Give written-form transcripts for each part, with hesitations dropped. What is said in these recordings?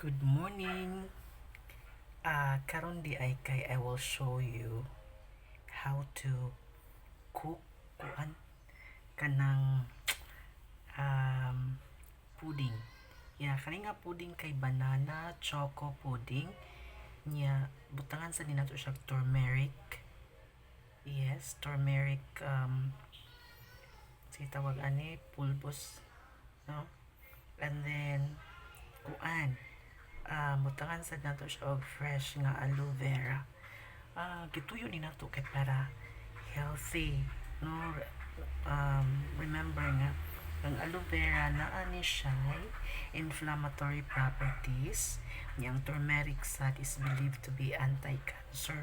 Good morning. Karon diay kay I will show you how to cook kuan kanang pudding. Yeah, kani nga pudding kay banana choco pudding. Nya butangan sa nato siya turmeric. Yes, turmeric, si tawag ani pulbos, no? And then kuan, butangan sad nato siya og fresh nga aloe vera. Gituyo ni nato kay para healthy, no? Remember nga ang aloe vera naa ni siya inflammatory properties. Nya ang turmeric sad is believed to be anti-cancer.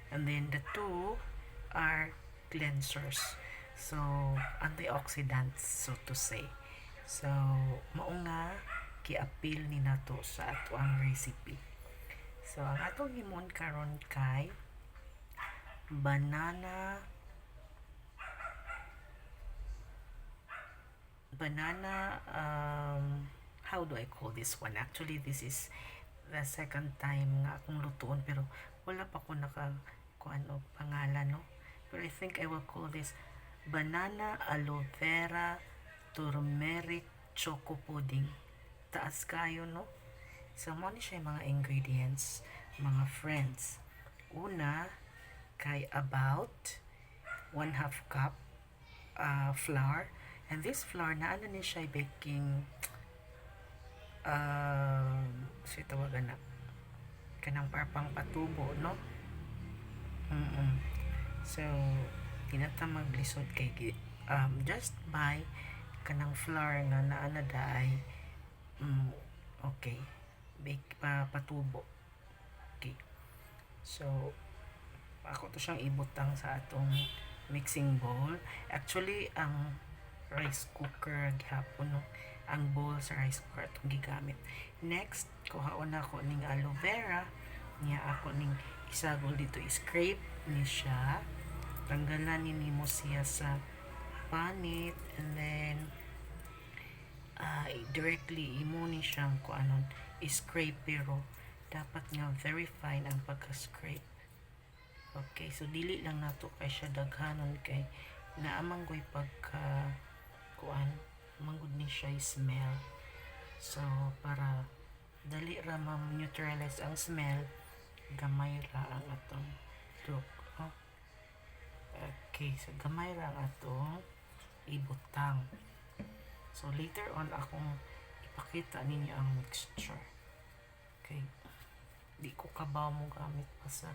And then the two are cleansers. So, antioxidants, so to say. So, mao nga gi-appeal ni nato sa ato ang recipe. So, ang atong himon karon kay banana, how do I call this one? Actually, this is the second time nga akong lutuon pero wala pa ko naka kuan og pangalan, no? Pero I think I will call this banana aloe vera turmeric choco pudding. Taas kayo, no? So mao ni siya yung mga ingredients, mga friends. Una kay about 1/2 cup flour, and this flour naa na ni siya baking, si tawagan na kanang para pang patubo, no? So di na ta maglisod kay just buy kanang flour nga naa na daay, okay, bake pa patubo. Okay, so ako to siyang ibutang sa atong mixing bowl. Actually, ang rice cooker gihapon, no? Ang bowl sa rice cooker atong gigamit. Next, kuhaon nako ning aloe vera niya, ako ning isagol dito, scrape ni siya, tanggalan ni nimo siya sa panit and then directly imo ni siyang kuanon, scrape, pero dapat nga very fine ang pagka-scrape. Okay, so dili lang nato kay siya daghanon kay naa man goy pagka kuan, manggod ni siya smell. So para dali ra ma-neutralize ang smell, gamay ra ang atong look. Oh. Okay, so gamay ra ang atong ibutang. So later on akong ipakita ninyo ang mixture. Okay. Di ko kabaw mo gamit pa sa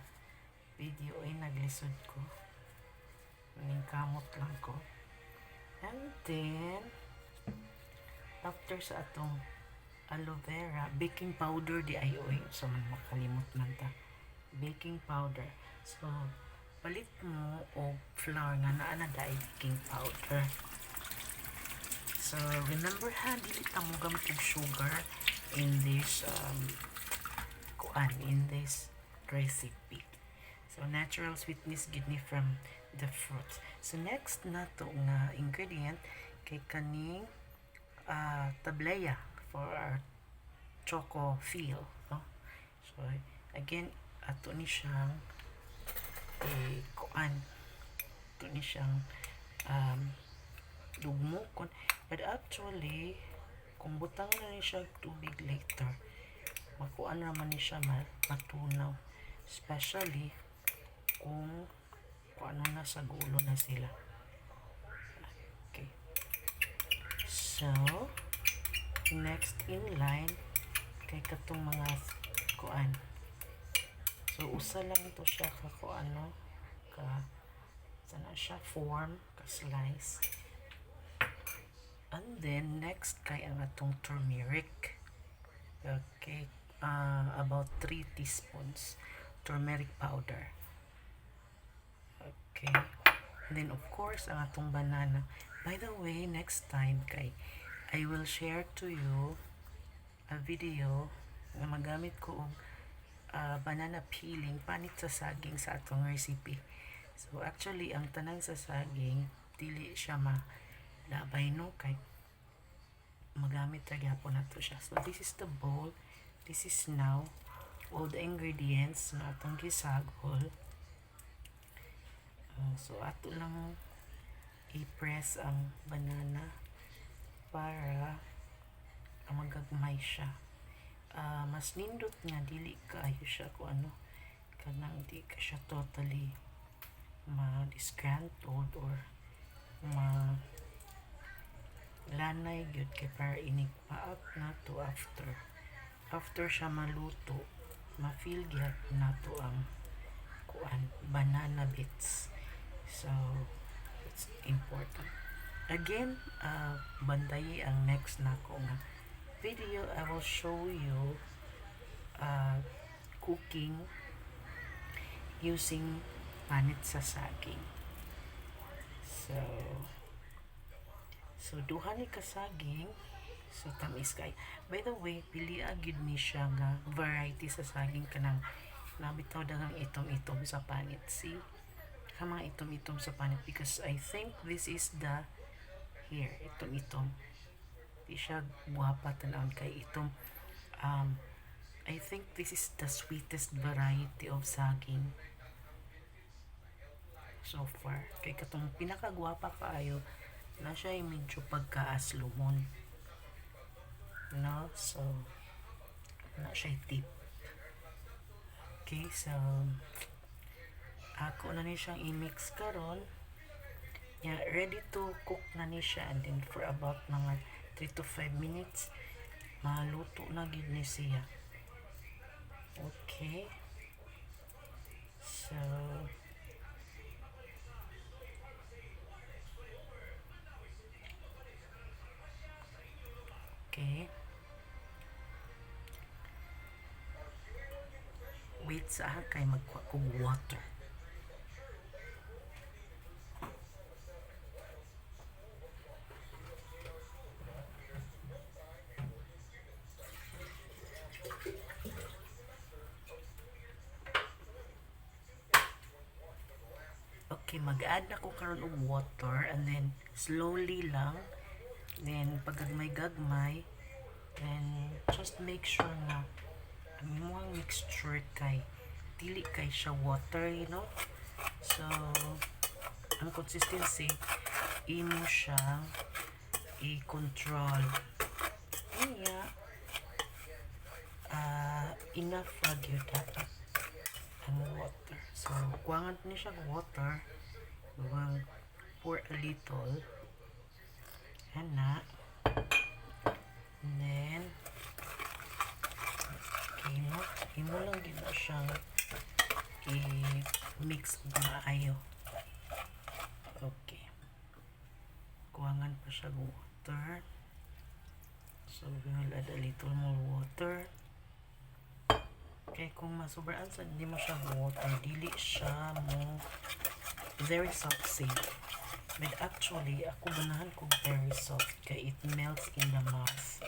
video ay naglisod ko. Ning kamot lang ko. And then after sa atong aloe vera, baking powder diay oy. So man makalimot man ta. Baking powder. So palit mo og flour nga naa na dai baking powder. So remember ha, dili ta mo gamit og sugar in this kuan, in this recipe. So natural sweetness gid ni from the fruits. So next nato nga ingredient kay kaning tableya for our choco feel, no? So again, ato ni siyang eh, kuan, ato ni siyang lugmukon, but actually kung butang na ni siya tubig later, makuan naman ni siya, matunaw, especially kung ano na sa gulo na sila. Okay, so next in line kay katong mga kuan. So usa lang to siya ka kuan, no, ka sana siya form ka slice. And then next kay ang atong turmeric. Okay, about 3 teaspoons turmeric powder. Okay, and then of course ang atong banana. By the way, next time kay I will share to you a video nga magamit ko og banana peeling panit sa saging sa atong recipe. So actually, ang tanan sa saging dili siya malabay, no, kay magamit ra gyapon nato siya. So this is the bowl. This is now all the ingredients na atong gisagol. So ato lang i-press ang banana para magagmay siya. Mas nindot nga dili kaayo siya kung ano, kanang di ka siya totally ma-disgruntled or ma lanay gyud kay para inig paak nato after siya maluto, ma-feel gihapon nato ang kuan, banana bits. So it's important. Again, bantayi ang next nako nga video. I will show you cooking using panit sa saging. So duha ni kasaging. So tamis kay. By the way, pili gyud ni siya nga variety sa saging, kanang nabitaw daghang itom-itom sa panit. See? Ang mga itom-itom sa panit because I think this is the here, itom-itom. Di siya guwapa tan-awon kay itom. I think this is the sweetest variety of saging so far. Kay katong pinakagwapa kaayo na siya ay medyo pagkaaslumon. No? So, na siya tip. Okay, so, ako na ni siyang i-mix karon. Yeah, ready to cook na ni siya and then for about mga 3 to 5 minutes, maluto na gyud ni siya. Okay. So, okay. Wait sa kay magkuha kog water. Okay, mag-add na ko karon og water and then slowly lang. Then pagagmay-gagmay, then just make sure na ang imong mixture kay dili kay siya water. So, ang consistency imo siyang i-control. Kaya, enough ra gyud dapat ang water. So, kuwangan ni siya water. We will pour a little. Ana. And then, okay, no? Imo lang din na siyang i-mix og maayo. Okay. Kuwangan pa siya og water. So, we will add a little more water. Okay, kung masobraan sa hindi mo siya water, dili siya mo very soft, see. But actually, ako ganahan ko very soft kay it melts in the mouth.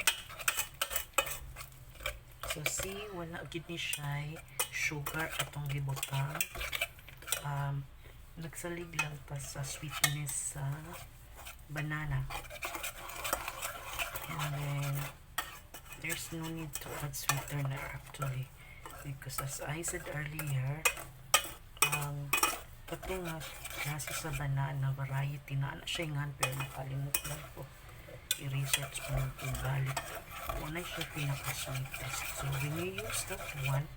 So see, wala gid ni siya sugar atong gibutang. Nagsalig lang ta sa sweetness sa banana. And then, there's no need to add sweetener actually. Because as I said earlier, kato nga klase sa banana variety na ana siya ngan pero nakalimot lang ko i-research pa ng balik. Wala siya pinaka-sweetest. So when you use that one,